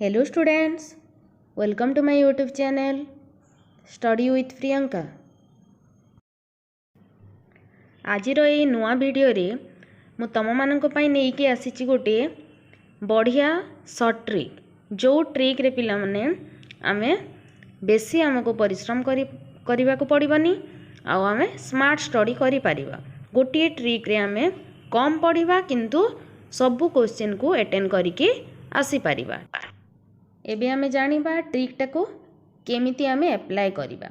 Hello students, welcome to my YouTube channel Study with Priyanka। ଆଜିର ଏଇ ନୂଆ ଭିଡ଼ିଓରେ ମୁଁ ତୁମମାନଙ୍କ ପାଇଁ ନେଇକି ଆସିଛି ଗୋଟିଏ ବଢ଼ିଆ ସର୍ଟ ଟ୍ରିକ୍, ଯେଉଁ ଟ୍ରିକ୍ରେ ପିଲାମାନେ ଆମେ ବେଶୀ ଆମକୁ ପରିଶ୍ରମ କରିବାକୁ ପଡ଼ିବନି ଆଉ ଆମେ ସ୍ମାର୍ଟ ଷ୍ଟଡ଼ି କରିପାରିବା। ଗୋଟିଏ ଟ୍ରିକ୍ରେ ଆମେ କମ୍ ପଢ଼ିବା, କିନ୍ତୁ ସବୁ କୋଶ୍ଚିନ୍କୁ ଆଟେଣ୍ଡ କରିକି ଆସିପାରିବା। ଏବେ ଆମେ ଜାଣିବା ଟ୍ରିକ୍ଟାକୁ କେମିତି ଆମେ ଆପ୍ଲାଏ କରିବା।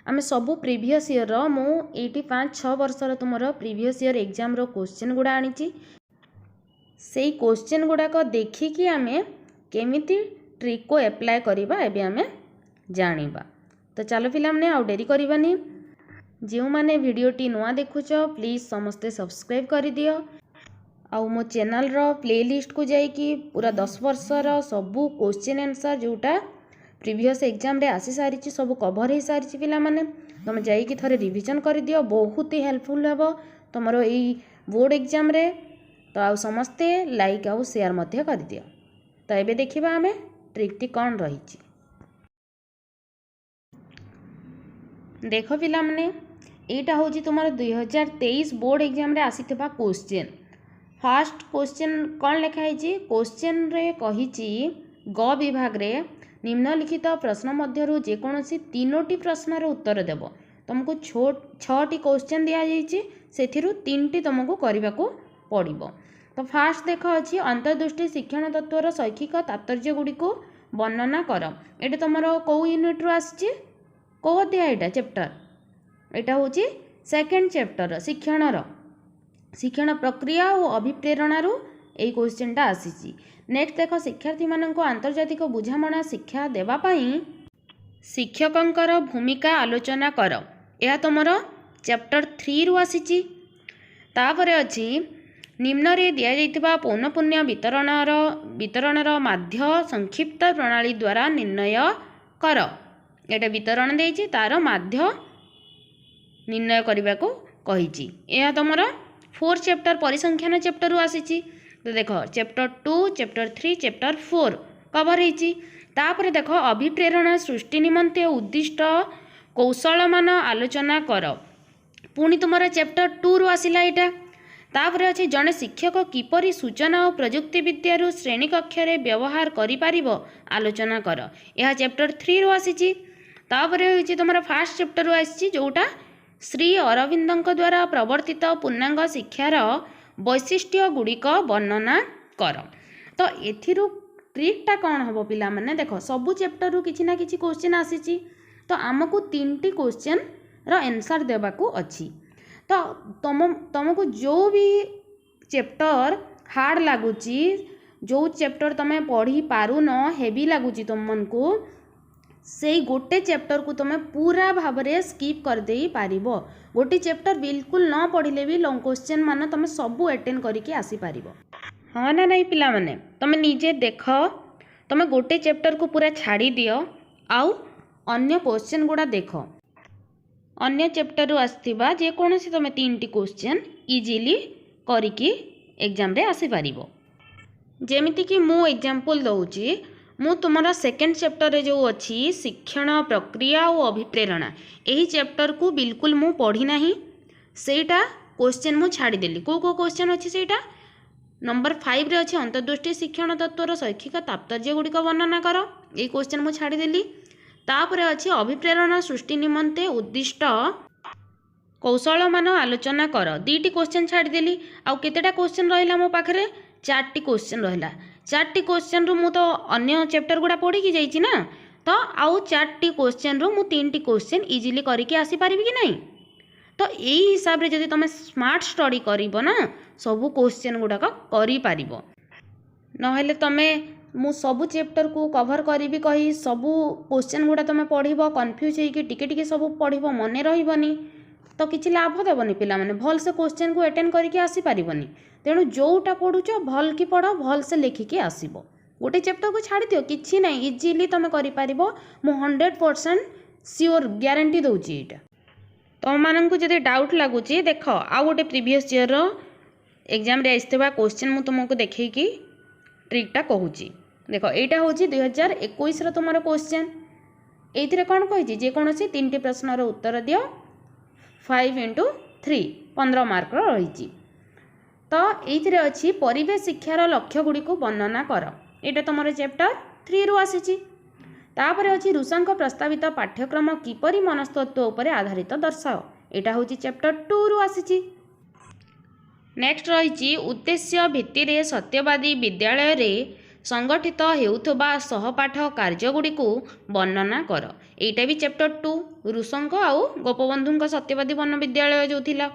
ଆମେ ସବୁ ପ୍ରିଭିୟସ୍ ଇୟର୍ର, ମୁଁ ଏଇଠି 5-6 ବର୍ଷର ତୁମର ପ୍ରିଭିୟସ୍ ଇୟର୍ ଏକ୍ଜାମ୍ର କୋଶ୍ଚିନ୍ ଗୁଡ଼ା ଆଣିଛି। ସେଇ କୋଶ୍ଚିନ୍ ଗୁଡ଼ାକ ଦେଖିକି ଆମେ କେମିତି ଟ୍ରିକ୍କୁ ଆପ୍ଲାଏ କରିବା, ଏବେ ଆମେ ଜାଣିବା। ତ ଚାଲ ପିଲାମାନେ, ଆଉ ଡେରି କରିବାନି। ଯେଉଁମାନେ ଭିଡ଼ିଓଟି ନୂଆ ଦେଖୁଛ, ପ୍ଲିଜ୍ ସମସ୍ତେ ସବସ୍କ୍ରାଇବ୍ କରିଦିଅ ଆଉ ମୋ ଚ୍ୟାନେଲ୍ର ପ୍ଲେଲିଷ୍ଟକୁ ଯାଇକି ପୁରା 10 ବର୍ଷର ସବୁ କୋଶ୍ଚିନ୍ ଆନ୍ସର୍, ଯେଉଁଟା ପ୍ରିଭିୟସ୍ ଏକ୍ଜାମ୍ରେ ଆସିସାରିଛି, ସବୁ କଭର୍ ହେଇସାରିଛି ପିଲାମାନେ, ତୁମେ ଯାଇକି ଥରେ ରିଭିଜନ୍ କରିଦିଅ। ବହୁତ ହି ହେଲ୍ପଫୁଲ୍ ହେବ ତୁମର ଏଇ ବୋର୍ଡ଼ ଏକ୍ଜାମ୍ରେ। ତ ଆଉ ସମସ୍ତେ ଲାଇକ୍ ଆଉ ସେୟାର ମଧ୍ୟ କରିଦିଅ। ତ ଏବେ ଦେଖିବା ଆମେ ଟ୍ରିକ୍ଟି କ'ଣ ରହିଛି। ଦେଖ ପିଲାମାନେ, ଏଇଟା ହେଉଛି ତୁମର 2023 ବୋର୍ଡ଼ ଏକ୍ଜାମ୍ରେ ଆସିଥିବା କୋଶ୍ଚିନ୍। ଫାର୍ଷ୍ଟ କୋଶ୍ଚିନ୍ କ'ଣ ଲେଖା ହେଇଛି? କୋଶ୍ଚିନ୍ରେ କହିଛି, ଗ ବିଭାଗରେ ନିମ୍ନଲିଖିତ ପ୍ରଶ୍ନ ମଧ୍ୟରୁ ଯେକୌଣସି ତିନୋଟି ପ୍ରଶ୍ନର ଉତ୍ତର ଦେବ। ତୁମକୁ ଛଅଟି କୋଶ୍ଚିନ୍ ଦିଆଯାଇଛି, ସେଥିରୁ ତିନିଟି ତୁମକୁ କରିବାକୁ ପଡ଼ିବ। ତ ଫାର୍ଷ୍ଟ ଦେଖ ଅଛି, ଅନ୍ତର୍ଦୃଷ୍ଟି ଶିକ୍ଷଣ ତତ୍ତ୍ୱର ଶୈକ୍ଷିକ ତାତ୍ପର୍ଯ୍ୟ ଗୁଡ଼ିକୁ ବର୍ଣ୍ଣନା କର। ଏଇଟା ତୁମର କେଉଁ ୟୁନିଟ୍ରୁ ଆସିଛି? କେଉଁ ଅଧ୍ୟାୟ ଏଇଟା, ଚାପ୍ଟର? ଏଇଟା ହେଉଛି ସେକେଣ୍ଡ ଚାପ୍ଟର, ଶିକ୍ଷଣର ଶିକ୍ଷଣ ପ୍ରକ୍ରିୟା ଓ ଅଭିପ୍ରେରଣାରୁ ଏଇ କୋଶ୍ଚିନ୍ଟା ଆସିଛି। ନେକ୍ସଟ ଦେଖ, ଶିକ୍ଷାର୍ଥୀମାନଙ୍କୁ ଆନ୍ତର୍ଜାତିକ ବୁଝାମଣା ଶିକ୍ଷା ଦେବା ପାଇଁ ଶିକ୍ଷକଙ୍କର ଭୂମିକା ଆଲୋଚନା କର। ଏହା ତୁମର ଚାପ୍ଟର 3ରୁ ଆସିଛି। ତାପରେ ଅଛି, ନିମ୍ନରେ ଦିଆଯାଇଥିବା ପୌନପୁଣ୍ୟ ବିତରଣର ମାଧ୍ୟ ସଂକ୍ଷିପ୍ତ ପ୍ରଣାଳୀ ଦ୍ୱାରା ନିର୍ଣ୍ଣୟ କର। ଏଇଟା ବିତରଣ ଦେଇଛି, ତାର ମାଧ୍ୟ ନିର୍ଣ୍ଣୟ କରିବାକୁ କହିଛି। ଏହା ତୁମର ଫୋର୍ ଚାପ୍ଟର, ପରିସଂଖ୍ୟାନ ଚାପ୍ଟରରୁ ଆସିଛି। ତ ଦେଖ, ଚାପ୍ଟର 2, ଚାପ୍ଟର 3, ଚାପ୍ଟର 4 କଭର୍ ହେଇଛି। ତାପରେ ଦେଖ, ଅଭିପ୍ରେରଣା ସୃଷ୍ଟି ନିମନ୍ତେ ଉଦ୍ଦିଷ୍ଟ କୌଶଳମାନ ଆଲୋଚନା କର। ପୁଣି ତୁମର ଚାପ୍ଟର 2ରୁ ଆସିଲା ଏଇଟା। ତାପରେ ଅଛି, ଜଣେ ଶିକ୍ଷକ କିପରି ସୂଚନା ଓ ପ୍ରଯୁକ୍ତି ବିଦ୍ୟାରୁ ଶ୍ରେଣୀ କକ୍ଷରେ ବ୍ୟବହାର କରିପାରିବ, ଆଲୋଚନା କର। ଏହା ଚାପ୍ଟର 3ରୁ ଆସିଛି। ତାପରେ ହେଉଛି ତୁମର ଫାର୍ଷ୍ଟ ଚାପ୍ଟରରୁ ଆସିଛି, ଯେଉଁଟା ଶ୍ରୀ ଅରବିନ୍ଦଙ୍କ ଦ୍ୱାରା ପ୍ରବର୍ତ୍ତିତ ପୂର୍ଣ୍ଣାଙ୍ଗ ଶିକ୍ଷାର ବୈଶିଷ୍ଟ୍ୟ ଗୁଡ଼ିକ ବର୍ଣ୍ଣନା କର। ତ ଏଥିରୁ ଟ୍ରିକ୍ଟା କ'ଣ ହେବ ପିଲାମାନେ? ଦେଖ, ସବୁ ଚାପ୍ଟରରୁ କିଛି ନା କିଛି କୋଶ୍ଚିନ୍ ଆସିଛି, ତ ଆମକୁ ତିନିଟି କୋଶ୍ଚିନ୍ର ଆନ୍ସର୍ ଦେବାକୁ ଅଛି। ତ ତୁମକୁ ଯେଉଁ ବି ଚାପ୍ଟର ହାର୍ଡ଼ ଲାଗୁଛି, ଯେଉଁ ଚାପ୍ଟର ତୁମେ ପଢ଼ି ପାରୁନ, ହେଭି ଲାଗୁଛି ତୁମମାନଙ୍କୁ, ସେଇ ଗୋଟେ ଚାପ୍ଟରକୁ ତୁମେ ପୁରା ଭାବରେ ସ୍କିପ୍ କରିଦେଇ ପାରିବ। ଗୋଟେ ଚାପ୍ଟର ବିଲକୁଲ ନ ପଢ଼ିଲେ ବି ଲଙ୍ଗ କୋଶ୍ଚିନ୍ ମାନ ତୁମେ ସବୁ ଆଟେଣ୍ଡ କରିକି ଆସିପାରିବ। ହଁ ନା ନାଇଁ ପିଲାମାନେ? ତୁମେ ନିଜେ ଦେଖ। ତୁମେ ଗୋଟେ ଚାପ୍ଟରକୁ ପୁରା ଛାଡ଼ି ଦିଅ ଆଉ ଅନ୍ୟ କୋଶ୍ଚିନ୍ ଗୁଡ଼ା ଦେଖ। ଅନ୍ୟ ଚାପ୍ଟରରୁ ଆସିଥିବା ଯେକୌଣସି ତୁମେ ତିନିଟି କୋଶ୍ଚିନ୍ ଇଜିଲି କରିକି ଏକ୍ଜାମ୍ରେ ଆସିପାରିବ। ଯେମିତିକି ମୁଁ ଏକ୍ଜାମ୍ପଲ୍ ଦେଉଛି, ମୁଁ ତୁମର ସେକେଣ୍ଡ ଚାପ୍ଟରରେ ଯେଉଁ ଅଛି ଶିକ୍ଷଣ ପ୍ରକ୍ରିୟା ଓ ଅଭିପ୍ରେରଣା, ଏହି ଚାପ୍ଟରକୁ ବିଲକୁଲ ମୁଁ ପଢ଼ି ନାହିଁ। ସେଇଟା କୋଶ୍ଚିନ୍ ମୁଁ ଛାଡ଼ିଦେଲି। କେଉଁ କେଉଁ କୋଶ୍ଚିନ୍ ଅଛି ସେଇଟା? ନମ୍ବର 5ରେ ଅଛି, ଅନ୍ତର୍ଦୃଷ୍ଟି ଶିକ୍ଷଣ ତତ୍ତ୍ୱର ଶୈକ୍ଷିକ ତାତ୍ପର୍ଯ୍ୟ ଗୁଡ଼ିକ ବର୍ଣ୍ଣନା କର। ଏଇ କୋଶ୍ଚିନ୍ ମୁଁ ଛାଡ଼ିଦେଲି। ତାପରେ ଅଛି, ଅଭିପ୍ରେରଣା ସୃଷ୍ଟି ନିମନ୍ତେ ଉଦ୍ଦିଷ୍ଟ କୌଶଳମାନ ଆଲୋଚନା କର। ଦୁଇଟି କୋଶ୍ଚିନ୍ ଛାଡ଼ିଦେଲି। ଆଉ କେତେଟା କୋଶ୍ଚିନ୍ ରହିଲା ମୋ ପାଖରେ? ଚାରିଟି କୋଶ୍ଚିନ୍ ରହିଲା। ଚାରିଟି କୋଶ୍ଚିନ୍ରୁ ମୁଁ ତ ଅନ୍ୟ ଚାପ୍ଟର ଗୁଡ଼ା ପଢ଼ିକି ଯାଇଛି ନା, ତ ଆଉ ଚାରିଟି କୋଶ୍ଚିନ୍ରୁ ମୁଁ ତିନିଟି କୋଶ୍ଚିନ୍ ଇଜିଲି କରିକି ଆସିପାରିବି କି ନାହିଁ? ତ ଏଇ ହିସାବରେ ଯଦି ତୁମେ ସ୍ମାର୍ଟ ଷ୍ଟଡ଼ି କରିବ ନା, ସବୁ କୋଶ୍ଚିନ୍ ଗୁଡ଼ାକ କରିପାରିବ। ନହେଲେ ତୁମେ ମୁଁ ସବୁ ଚାପ୍ଟରକୁ କଭର୍ କରିବି କହି ସବୁ କୋଶ୍ଚିନ୍ ଗୁଡ଼ା ତୁମେ ପଢ଼ିବ, କନଫ୍ୟୁଜ୍ ହେଇକି ଟିକେ ଟିକେ ସବୁ ପଢ଼ିବ, ମନେ ରହିବନି, ତ କିଛି ଲାଭ ଦେବନି ପିଲାମାନେ। ଭଲସେ କୋଶ୍ଚିନ୍କୁ ଆଟେଣ୍ଡ କରିକି ଆସିପାରିବନି। ତେଣୁ ଯେଉଁଟା ପଢ଼ୁଛ, ଭଲ କି ପଢ଼, ଭଲସେ ଲେଖିକି ଆସିବ। ଗୋଟେ ଚାପ୍ଟରକୁ ଛାଡ଼ିଦିଅ, କିଛି ନାହିଁ, ଇଜିଲି ତୁମେ କରିପାରିବ। ମୁଁ 100% ସିଓର ଗ୍ୟାରେଣ୍ଟି ଦେଉଛି ଏଇଟା। ତୁମମାନଙ୍କୁ ଯଦି ଡାଉଟ୍ ଲାଗୁଛି, ଦେଖ, ଆଉ ଗୋଟେ ପ୍ରିଭିୟସ୍ ଇୟର୍ର ଏକ୍ଜାମ୍ରେ ଆସିଥିବା କୋଶ୍ଚିନ୍ ମୁଁ ତୁମକୁ ଦେଖେଇକି ଟ୍ରିକ୍ଟା କହୁଛି। ଦେଖ, ଏଇଟା ହେଉଛି 2021ର ତୁମର କୋଶ୍ଚେନ୍। ଏଇଥିରେ କ'ଣ କହିଛି? ଯେକୌଣସି ତିନିଟି ପ୍ରଶ୍ନର ଉତ୍ତର ଦିଅ, 5 × 3, 15 ମାର୍କର ରହିଛି। ତ ଏଇଥିରେ ଅଛି, ପରିବେଶ ଶିକ୍ଷାର ଲକ୍ଷ୍ୟ ଗୁଡ଼ିକୁ ବର୍ଣ୍ଣନା କର। ଏଇଟା ତୁମର ଚାପ୍ଟର 3ରୁ ଆସିଛି। ତାପରେ ଅଛି, ରୁଷଙ୍କ ପ୍ରସ୍ତାବିତ ପାଠ୍ୟକ୍ରମ କିପରି ମନସ୍ତତ୍ଵ ଉପରେ ଆଧାରିତ ଦର୍ଶାଅ। ଏଇଟା ହେଉଛି ଚାପ୍ଟର 2ରୁ ଆସିଛି। ନେକ୍ସଟ ରହିଛି, ଉଦ୍ଦେଶ୍ୟ ଭିତ୍ତିରେ ସତ୍ୟବାଦୀ ବିଦ୍ୟାଳୟରେ ସଂଗଠିତ ହେଉଥିବା ସହପାଠ କାର୍ଯ୍ୟଗୁଡ଼ିକୁ ବର୍ଣ୍ଣନା କର। ଏଇଟା ବି ଚାପ୍ଟର 2, ରୁଷଙ୍କ ଆଉ ଗୋପବନ୍ଧୁଙ୍କ ସତ୍ୟବାଦୀ ବନ ବିଦ୍ୟାଳୟ ଯେଉଁ ଥିଲା।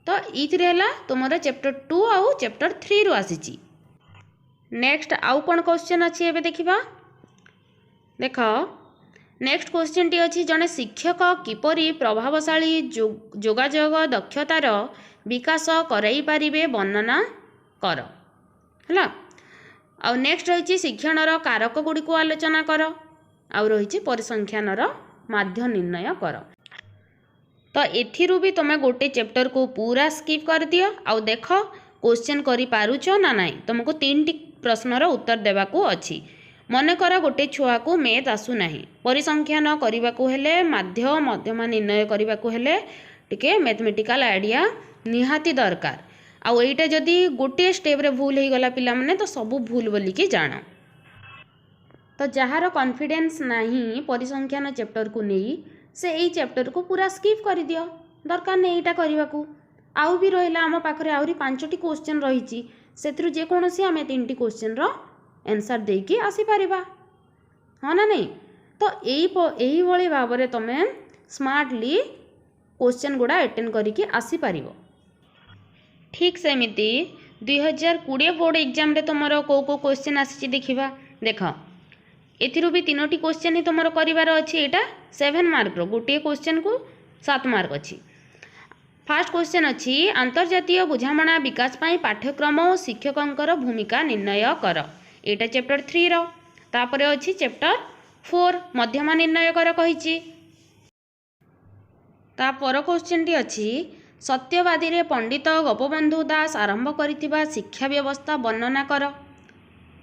ତ ଏଇଥିରେ ହେଲା ତୁମର ଚାପ୍ଟର 2 ଆଉ ଚାପ୍ଟର 3ରୁ ଆସିଛି। ନେକ୍ସଟ ଆଉ କ'ଣ କ୍ୱେଶ୍ଚନ୍ ଅଛି ଏବେ ଦେଖିବା। ଦେଖ, ନେକ୍ସଟ କ୍ୱେଶ୍ଚନ୍ଟି ଅଛି, ଜଣେ ଶିକ୍ଷକ କିପରି ପ୍ରଭାବଶାଳୀ ଯୋଗାଯୋଗ ଦକ୍ଷତାର ବିକାଶ କରାଇ ପାରିବେ, ବର୍ଣ୍ଣନା କର। ହେଲା। ଆଉ ନେକ୍ସଟ ରହିଛି, ଶିକ୍ଷଣର କାରକ ଗୁଡ଼ିକୁ ଆଲୋଚନା କର। ଆଉ ରହିଛି, ପରିସଂଖ୍ୟାନର ମାଧ୍ୟ ନିର୍ଣ୍ଣୟ କର। ତ ଏଥିରୁ ବି ତୁମେ ଗୋଟେ ଚାପ୍ଟରକୁ ପୁରା ସ୍କିପ୍ କରିଦିଅ ଆଉ ଦେଖ କ୍ୱେଶ୍ଚନ୍ କରିପାରୁଛ ନା ନାହିଁ। ତୁମକୁ ତିନିଟି ପ୍ରଶ୍ନର ଉତ୍ତର ଦେବାକୁ ଅଛି। ମନେକର ଗୋଟେ ଛୁଆକୁ ମେଥ୍ ଆସୁନାହିଁ। ପରିସଂଖ୍ୟାନ କରିବାକୁ ହେଲେ, ମାଧ୍ୟ ମଧ୍ୟମା ନିର୍ଣ୍ଣୟ କରିବାକୁ ହେଲେ ଟିକେ ମ୍ୟାଥମେଟିକାଲ ଆଇଡ଼ିଆ ନିହାତି ଦରକାର। ଆଉ ଏଇଟା ଯଦି ଗୋଟିଏ ଷ୍ଟେପ୍ରେ ଭୁଲ ହେଇଗଲା ପିଲାମାନେ, ତ ସବୁ ଭୁଲ ବୋଲିକି ଜାଣ। ତ ଯାହାର କନଫିଡେନ୍ସ ନାହିଁ ପରିସଂଖ୍ୟାନ ଚାପ୍ଟରକୁ ନେଇ, ସେ ଏଇ ଚାପ୍ଟରକୁ ପୁରା ସ୍କିପ୍ କରିଦିଅ। ଦରକାର ନାହିଁ ଏଇଟା କରିବାକୁ। ଆଉ ବି ରହିଲା, ଆମ ପାଖରେ ଆହୁରି ପାଞ୍ଚଟି କ୍ୱେଶ୍ଚନ୍ ରହିଛି। ସେଥିରୁ ଯେକୌଣସି ଆମେ ତିନିଟି କ୍ୱେଶ୍ଚନ୍ର ଆନ୍ସର୍ ଦେଇକି ଆସିପାରିବା, ହଁ ନା ନାହିଁ? ତ ଏଇଭଳି ଭାବରେ ତୁମେ ସ୍ମାର୍ଟଲି କ୍ୱେଶ୍ଚନ୍ ଗୁଡ଼ା ଆଟେଣ୍ଡ କରିକି ଆସିପାରିବ। ଠିକ୍ ସେମିତି 2020 ବୋର୍ଡ଼ ଏକ୍ଜାମ୍ରେ ତୁମର କେଉଁ କେଉଁ କ୍ୱେଶ୍ଚନ୍ ଆସିଛି ଦେଖିବା। ଦେଖ, ଏଥିରୁ ବି ତିନୋଟି କ୍ୱେଶ୍ଚନ୍ ହିଁ ତୁମର କରିବାର ଅଛି। ଏଇଟା 7 ମାର୍କର, ଗୋଟିଏ କ୍ୱେଶ୍ଚନ୍କୁ 7 ମାର୍କ ଅଛି। ଫାର୍ଷ୍ଟ କ୍ୱେଶ୍ଚନ୍ ଅଛି, ଆନ୍ତର୍ଜାତୀୟ ବୁଝାମଣା ବିକାଶ ପାଇଁ ପାଠ୍ୟକ୍ରମ ଓ ଶିକ୍ଷକଙ୍କର ଭୂମିକା ନିର୍ଣ୍ଣୟ କର। ଏଇଟା ଚାପ୍ଟର 3ର। ତାପରେ ଅଛି ଚାପ୍ଟର 4, ମଧ୍ୟମା ନିର୍ଣ୍ଣୟ କର କହିଛି। ତା ପର କ୍ୱେଶ୍ଚନ୍ଟି ଅଛି, ସତ୍ୟବାଦୀରେ ପଣ୍ଡିତ ଗୋପବନ୍ଧୁ ଦାସ ଆରମ୍ଭ କରିଥିବା ଶିକ୍ଷା ବ୍ୟବସ୍ଥା ବର୍ଣ୍ଣନା କର।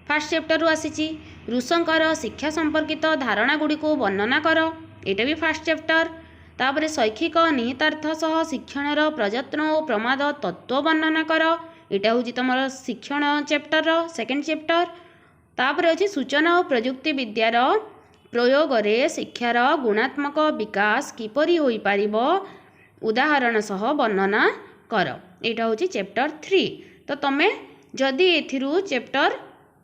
ଫାର୍ଷ୍ଟ ଚାପ୍ଟରରୁ ଆସିଛି। ରୁଷଙ୍କର ଶିକ୍ଷା ସମ୍ପର୍କିତ ଧାରଣା ଗୁଡ଼ିକୁ ବର୍ଣ୍ଣନା କର। ଏଇଟା ବି ଫାର୍ଷ୍ଟ ଚାପ୍ଟର। ତାପରେ ଶୈକ୍ଷିକ ନିହିତାର୍ଥ ସହ ଶିକ୍ଷଣର ପ୍ରଯତ୍ନ ଓ ପ୍ରମାଦ ତତ୍ତ୍ୱ ବର୍ଣ୍ଣନା କର। ଏଇଟା ହେଉଛି ତୁମର ଶିକ୍ଷଣ ଚାପ୍ଟରର ସେକେଣ୍ଡ ଚାପ୍ଟର। ତାପରେ ଅଛି, ସୂଚନା ଓ ପ୍ରଯୁକ୍ତି ବିଦ୍ୟାର ପ୍ରୟୋଗରେ ଶିକ୍ଷାର ଗୁଣାତ୍ମକ ବିକାଶ କିପରି ହୋଇପାରିବ, ଉଦାହରଣ ସହ ବର୍ଣ୍ଣନା କର। ଏଇଟା ହେଉଛି ଚାପ୍ଟର 3। ତ ତୁମେ ଯଦି ଏଥିରୁ ଚାପ୍ଟର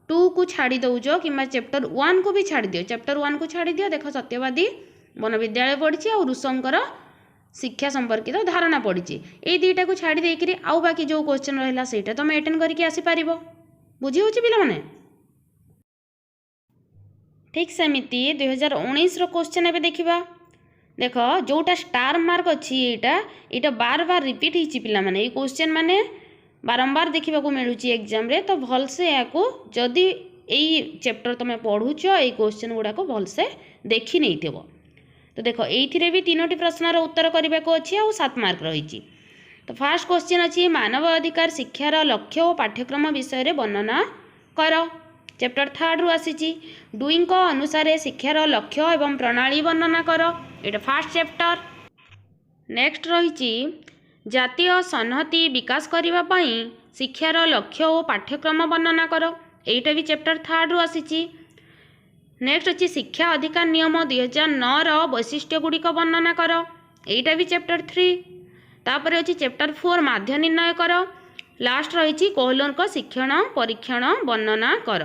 2କୁ ଛାଡ଼ି ଦେଉଛ କିମ୍ବା ଚାପ୍ଟର 1କୁ ବି ଛାଡ଼ିଦିଅ, ଚାପ୍ଟର 1କୁ ଛାଡ଼ିଦିଅ। ଦେଖ, ସତ୍ୟବାଦୀ ବନବିଦ୍ୟାଳୟ ପଡ଼ିଛି ଆଉ ରୁଷଙ୍କର ଶିକ୍ଷା ସମ୍ପର୍କିତ ଧାରଣା ପଡ଼ିଛି। ଏଇ ଦୁଇଟାକୁ ଛାଡ଼ି ଦେଇକିରି ଆଉ ବାକି ଯେଉଁ କ୍ୱେଶ୍ଚନ୍ ରହିଲା, ସେଇଟା ତୁମେ ଆଟେଣ୍ଡ କରିକି ଆସିପାରିବ। ବୁଝି ହେଉଛି ପିଲାମାନେ? ଠିକ୍ ସେମିତି 2019ର କ୍ୱେଶ୍ଚନ୍ ଏବେ ଦେଖିବା। ଦେଖ, ଯେଉଁଟା ଷ୍ଟାର ମାର୍କ ଅଛି, ଏଇଟା ବାର ବାର ରିପିଟ୍ ହେଇଛି ପିଲାମାନେ। ଏଇ କ୍ୱେଶ୍ଚନ୍ ମାନେ ବାରମ୍ବାର ଦେଖିବାକୁ ମିଳୁଛି ଏକ୍ଜାମ୍ରେ। ତ ଭଲସେ ଏହାକୁ, ଯଦି ଏଇ ଚାପ୍ଟର ତୁମେ ପଢ଼ୁଛ, ଏଇ କ୍ୱେଶ୍ଚନ୍ ଗୁଡ଼ାକ ଭଲସେ ଦେଖି ନେଇଥିବ। ତ ଦେଖ, ଏଇଥିରେ ବି ତିନୋଟି ପ୍ରଶ୍ନର ଉତ୍ତର କରିବାକୁ ଅଛି ଆଉ 7 ମାର୍କ ରହିଛି। ତ ଫାର୍ଷ୍ଟ କ୍ୱେଶ୍ଚନ୍ ଅଛି, ମାନବ ଅଧିକାର ଶିକ୍ଷାର ଲକ୍ଷ୍ୟ ଓ ପାଠ୍ୟକ୍ରମ ବିଷୟରେ ବର୍ଣ୍ଣନା କର। ଚାପ୍ଟର 3ରୁ ଆସିଛି। ଡୁଇଙ୍କ ଅନୁସାରେ ଶିକ୍ଷାର ଲକ୍ଷ୍ୟ ଏବଂ ପ୍ରଣାଳୀ ବର୍ଣ୍ଣନା କର। ଏଇଟା ଫାର୍ଷ୍ଟ ଚାପ୍ଟର। ନେକ୍ସଟ ରହିଛି, ଜାତୀୟ ସଂହତି ବିକାଶ କରିବା ପାଇଁ ଶିକ୍ଷାର ଲକ୍ଷ୍ୟ ଓ ପାଠ୍ୟକ୍ରମ ବର୍ଣ୍ଣନା କର। ଏଇଟା ବି ଚାପ୍ଟର 3ରୁ ଆସିଛି। ନେକ୍ସଟ ଅଛି, ଶିକ୍ଷା ଅଧିକାର ନିୟମ 2009ର ବୈଶିଷ୍ଟ୍ୟ ଗୁଡ଼ିକ ବର୍ଣ୍ଣନା କର। ଏଇଟା ବି ଚାପ୍ଟର 3। ତାପରେ ଅଛି ଚାପ୍ଟର 4, ମାଧ୍ୟ ନିର୍ଣ୍ଣୟ କର। ଲାଷ୍ଟ ରହିଛି, କୋହଲରଙ୍କ ଶିକ୍ଷଣ ପରୀକ୍ଷଣ ବର୍ଣ୍ଣନା କର।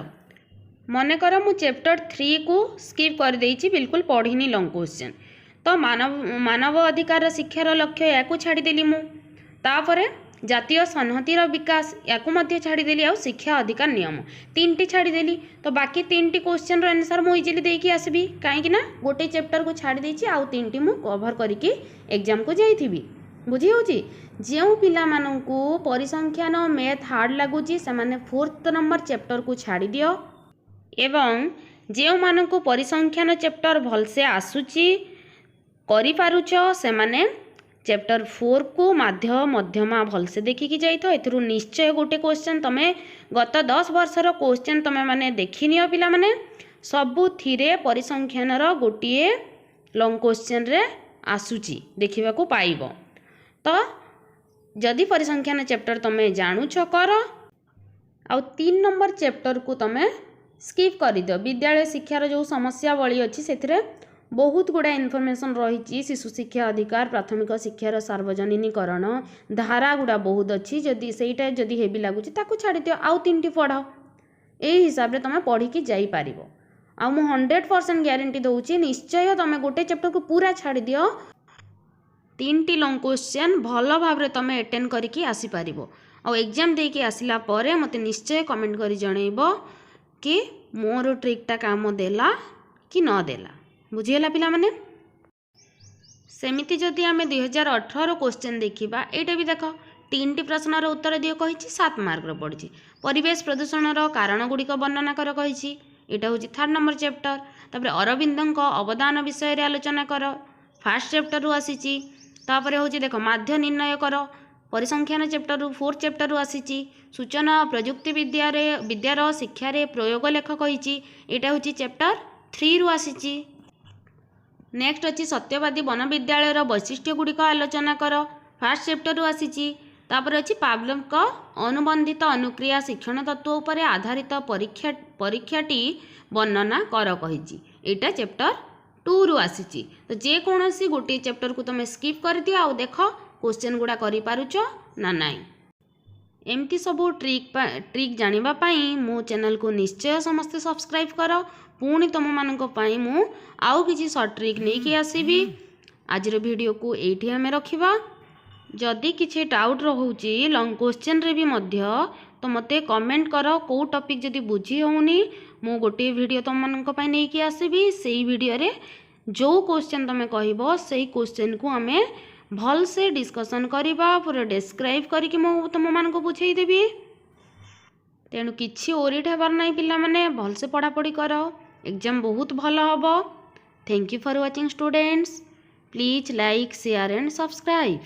ମନେକର ମୁଁ ଚାପ୍ଟର 3କୁ ସ୍କିପ୍ କରିଦେଇଛି, ବିଲକୁଲ ପଢ଼ିନି ଲଙ୍ଗ କ୍ୱେଶ୍ଚନ୍। ତ ମାନବ ଅଧିକାର ଶିକ୍ଷାର ଲକ୍ଷ୍ୟ, ୟାକୁ ଛାଡ଼ିଦେଲି ମୁଁ। ତାପରେ ଜାତୀୟ ସଂହତିର ବିକାଶ, ୟାକୁ ମଧ୍ୟ ଛାଡ଼ିଦେଲି। ଆଉ ଶିକ୍ଷା ଅଧିକାର ନିୟମ, ତିନିଟି ଛାଡ଼ିଦେଲି। ତ ବାକି ତିନିଟି କ୍ୱେଶ୍ଚନ୍ର ଆନ୍ସର୍ ମୁଁ ଇଜିଲି ଦେଇକି ଆସିବି, କାହିଁକି ନା ଗୋଟେ ଚାପ୍ଟରକୁ ଛାଡ଼ି ଦେଇଛି ଆଉ ତିନିଟି ମୁଁ କଭର୍ କରିକି ଏକ୍ଜାମ୍କୁ ଯାଇଥିବି। ବୁଝି ହେଉଛି? ଯେଉଁ ପିଲାମାନଙ୍କୁ ପରିସଂଖ୍ୟାନ, ମ୍ୟାଥ୍ ହାର୍ଡ଼ ଲାଗୁଛି, ସେମାନେ ଫୋର୍ଥ ନମ୍ବର ଚାପ୍ଟରକୁ ଛାଡ଼ିଦିଅ ଏବଂ ଯେଉଁମାନଙ୍କୁ ପରିସଂଖ୍ୟାନ ଚାପ୍ଟର ଭଲସେ ଆସୁଛି, କରିପାରୁଛ, ସେମାନେ ଚାପ୍ଟର 4କୁ ମାଧ୍ୟ ମଧ୍ୟମା ଭଲସେ ଦେଖିକି ଯାଇଥାଅ। ଏଥିରୁ ନିଶ୍ଚୟ ଗୋଟେ କ୍ୱେଶ୍ଚନ୍। ତୁମେ ଗତ 10 ବର୍ଷର କ୍ୱେଶ୍ଚନ୍ ତୁମେ ମାନେ ଦେଖିନିଅ ପିଲାମାନେ, ସବୁଥିରେ ପରିସଂଖ୍ୟାନର ଗୋଟିଏ ଲଙ୍ଗ କ୍ୱେଶ୍ଚନ୍ରେ ଆସୁଛି, ଦେଖିବାକୁ ପାଇବ। ତ ଯଦି ପରିସଂଖ୍ୟାନ ଚାପ୍ଟର ତୁମେ ଜାଣୁଛ, କର। ଆଉ 3 ନମ୍ବର ଚାପ୍ଟରକୁ ତୁମେ ସ୍କିପ୍ କରିଦିଅ। ବିଦ୍ୟାଳୟ ଶିକ୍ଷାର ଯେଉଁ ସମସ୍ୟାବଳୀ ଅଛି, ସେଥିରେ ବହୁତ ଗୁଡ଼ାଏ ଇନଫର୍ମେସନ୍ ରହିଛି। ଶିଶୁ ଶିକ୍ଷା ଅଧିକାର, ପ୍ରାଥମିକ ଶିକ୍ଷାର ସାର୍ବଜନୀନୀକରଣ, ଧାରା ଗୁଡ଼ା ବହୁତ ଅଛି। ଯଦି ସେଇଟା ଯଦି ହେଭି ଲାଗୁଛି, ତାକୁ ଛାଡ଼ିଦିଅ, ଆଉ ତିନିଟି ପଢ଼। ଏଇ ହିସାବରେ ତୁମେ ପଢ଼ିକି ଯାଇପାରିବ। ଆଉ ମୁଁ 100% ଗ୍ୟାରେଣ୍ଟି ଦେଉଛି, ନିଶ୍ଚୟ ତୁମେ ଗୋଟେ ଚାପ୍ଟରକୁ ପୁରା ଛାଡ଼ିଦିଅ, ତିନିଟି ଲଙ୍ଗ କ୍ୱେଶ୍ଚନ୍ ଭଲ ଭାବରେ ତୁମେ ଆଟେଣ୍ଡ କରିକି ଆସିପାରିବ। ଆଉ ଏକ୍ଜାମ୍ ଦେଇକି ଆସିଲା ପରେ ମୋତେ ନିଶ୍ଚୟ କମେଣ୍ଟ କରି ଜଣେଇବ କି ମୋର ଟ୍ରିକ୍ଟା କାମ ଦେଲା କି ନ ଦେଲା। ବୁଝିହେଲା ପିଲାମାନେ? ସେମିତି ଯଦି ଆମେ 2018ର କ୍ୱେଶ୍ଚନ୍ ଦେଖିବା, ଏଇଟା ବି ଦେଖ, ତିନିଟି ପ୍ରଶ୍ନର ଉତ୍ତର ଦିଅ କହିଛି, 7 ମାର୍କର ପଡ଼ିଛି। ପରିବେଶ ପ୍ରଦୂଷଣର କାରଣ ଗୁଡ଼ିକ ବର୍ଣ୍ଣନା କର କହିଛି, ଏଇଟା ହେଉଛି ଥାର୍ଡ଼ ନମ୍ବର ଚାପ୍ଟର। ତାପରେ ଅରବିନ୍ଦଙ୍କ ଅବଦାନ ବିଷୟରେ ଆଲୋଚନା କର, ଫାର୍ଷ୍ଟ ଚାପ୍ଟରରୁ ଆସିଛି। ତାପରେ ହେଉଛି ଦେଖ, ମାଧ୍ୟ ନିର୍ଣ୍ଣୟ କର, ପରିସଂଖ୍ୟାନ ଚାପ୍ଟରରୁ, ଫୋର୍ଥ ଚାପ୍ଟରରୁ ଆସିଛି। ସୂଚନା ଓ ପ୍ରଯୁକ୍ତି ବିଦ୍ୟାର ଶିକ୍ଷାରେ ପ୍ରୟୋଗ ଲେଖ କହିଛି, ଏଇଟା ହେଉଛି ଚାପ୍ଟର 3ରୁ ଆସିଛି। ନେକ୍ସଟ ଅଛି, ସତ୍ୟବାଦୀ ବନବିଦ୍ୟାଳୟର ବୈଶିଷ୍ଟ୍ୟ ଗୁଡ଼ିକ ଆଲୋଚନା କର, ଫାର୍ଷ୍ଟ ଚାପ୍ଟରରୁ ଆସିଛି। ତାପରେ ଅଛି, ପାଭଲଭଙ୍କ ଅନୁବନ୍ଧିତ ଅନୁକ୍ରିୟା ଶିକ୍ଷଣ ତତ୍ତ୍ୱ ଉପରେ ଆଧାରିତ ପରୀକ୍ଷାଟି ବର୍ଣ୍ଣନା କର କହିଛି, ଏଇଟା ଚାପ୍ଟର 2ରୁ ଆସିଛି। ତ ଯେକୌଣସି ଗୋଟିଏ ଚାପ୍ଟରକୁ ତୁମେ ସ୍କିପ୍ କରିଦିଅ ଆଉ ଦେଖ କ୍ୱେଶ୍ଚନ୍ ଗୁଡ଼ା କରିପାରୁଛ ନା ନାହିଁ। ଏମିତି ସବୁ ଟ୍ରିକ୍ ଜାଣିବା ପାଇଁ ମୋ ଚ୍ୟାନେଲକୁ ନିଶ୍ଚୟ ସମସ୍ତେ ସବସ୍କ୍ରାଇବ୍ କର। ପୁଣି ତୁମମାନଙ୍କ ପାଇଁ ମୁଁ ଆଉ କିଛି ସର୍ଟ ଟ୍ରିକ୍ ନେଇକି ଆସିବି। ଆଜିର ଭିଡ଼ିଓକୁ ଏଇଠି ଆମେ ରଖିବା। ଯଦି କିଛି ଡାଉଟ୍ ରହୁଛି ଲଙ୍ଗ କ୍ୱେଶ୍ଚନ୍ରେ ବି ମଧ୍ୟ, ତ ମୋତେ କମେଣ୍ଟ କର। କେଉଁ ଟପିକ୍ ଯଦି ବୁଝି ହେଉନି, ମୁଁ ଗୋଟିଏ ଭିଡ଼ିଓ ତୁମମାନଙ୍କ ପାଇଁ ନେଇକି ଆସିବି। ସେଇ ଭିଡ଼ିଓରେ ଯେଉଁ କ୍ୱେଶ୍ଚନ୍ ତୁମେ କହିବ, ସେଇ କ୍ୱେଶ୍ଚନ୍କୁ ଆମେ ଭଲସେ ଡିସ୍କସନ୍ କରିବା। ପୁରା ଡେସ୍କ୍ରାଇବ୍ କରିକି ମୁଁ ତୁମମାନଙ୍କୁ ବୁଝେଇଦେବି। ତେଣୁ କିଛି ୱରିଡ୍ ହେବାର ନାହିଁ ପିଲାମାନେ, ଭଲସେ ପଢ଼ାପଢ଼ି କର, ଏକ୍ଜାମ୍ ବହୁତ ଭଲ ହେବ। Thank you for watching, students. Please like, share and subscribe.